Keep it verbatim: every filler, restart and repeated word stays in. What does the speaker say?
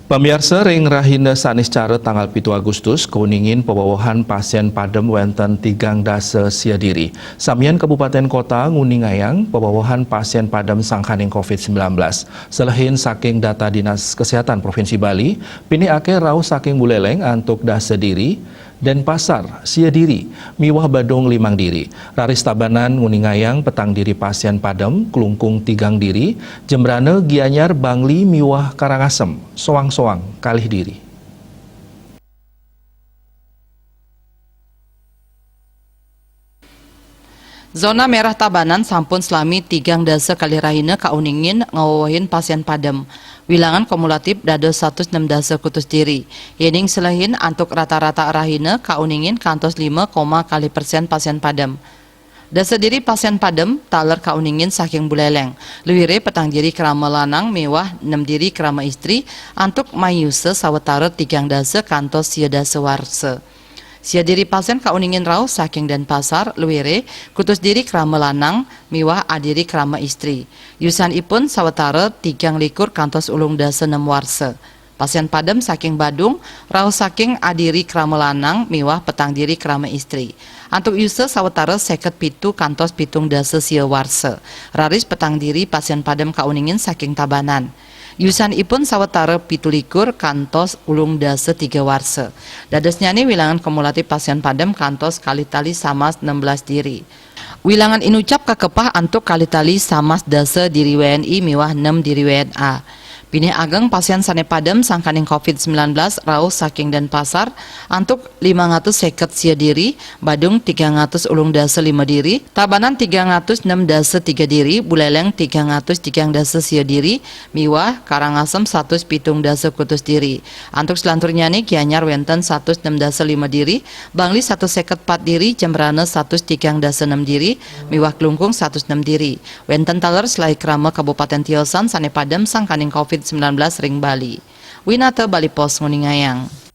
Pamiarsa, ring rahina Saniscara tanggal pitu Agustus, kauningin pawewehan pasien padem wenten tigang dasa sia diri. Samian kabupaten kota nguningayang pawewehan pasien padem sangkaning covid sembilan belas. Selehin saking data Dinas Kesehatan Provinsi Bali, pinih akeh rauh saking Buleleng antuk dasa diri, Denpasar sia diri, miwah Badung limang diri. Raris Tabanan nguningayang petang diri pasien padem, Klungkung tigang diri, Jembrana, Gianyar, Bangli miwah Karangasem soang-soang kalih diri. Zona merah Tabanan sampun salami tigang dasa kalih rahina kauningin ngawewehin pasien padem. Wilangan kumulatif dados satus nem dasa kutus diri. Yening selehin antuk rata-rata rahina kauningin kantos lima koma kalih persen pasien padem. Dasa diri pasien padem taler kauningin saking Buleleng. Luire petang diri krama lanang miwah nem diri krama istri antuk mayusa sawetara tigang dasa kantos sia dasa warsa. Sia diri pasien kauningin rauh saking Denpasar, luire kutus diri krama lanang miwah adiri krama istri. Yusanipun sawetara tigang likur kantos ulung dasa nem warsa. Pasien padem saking Badung rauh saking adiri krama lanang miwah petang diri krama istri. Antuk yusa sawetara seket pitu kantos pitung dasa sia warsa. Raris petang diri pasien padem kauningin saking Tabanan. Yusanipun sawetara pitu likur kantos ulung dasa tiga warsa. Dadosnyane wilangan kumulatif pasien padem kantos kalih tali samas enam belas diri. Wilangan inucap kakepah antuk kalih tali samas dasa diri W N I miwah nem diri W N A. Pinih ageng pasien sane padem sangkaning covid sembilan belas rauh saking Denpasar antuk limang atus seket sia diri, Badung tigang atus ulung dasa lima diri, Tabanan tigang atus nem dasa tiga diri, Buleleng tigang atus tigang dasa sia diri, miwah Karangasem satus pitung dasa kutus diri. Antuk selanturnyane Gianyar wenten satus nem dasa lima diri, Bangli satus seket pat diri, Jembrana satus tigang dasa nem diri, miwah Klungkung satus nem diri. Wenten taler selae krama kabupaten tiosan sane padem sangkaning covid sembilan belas ring Bali. Winata Bali Post nguningayang.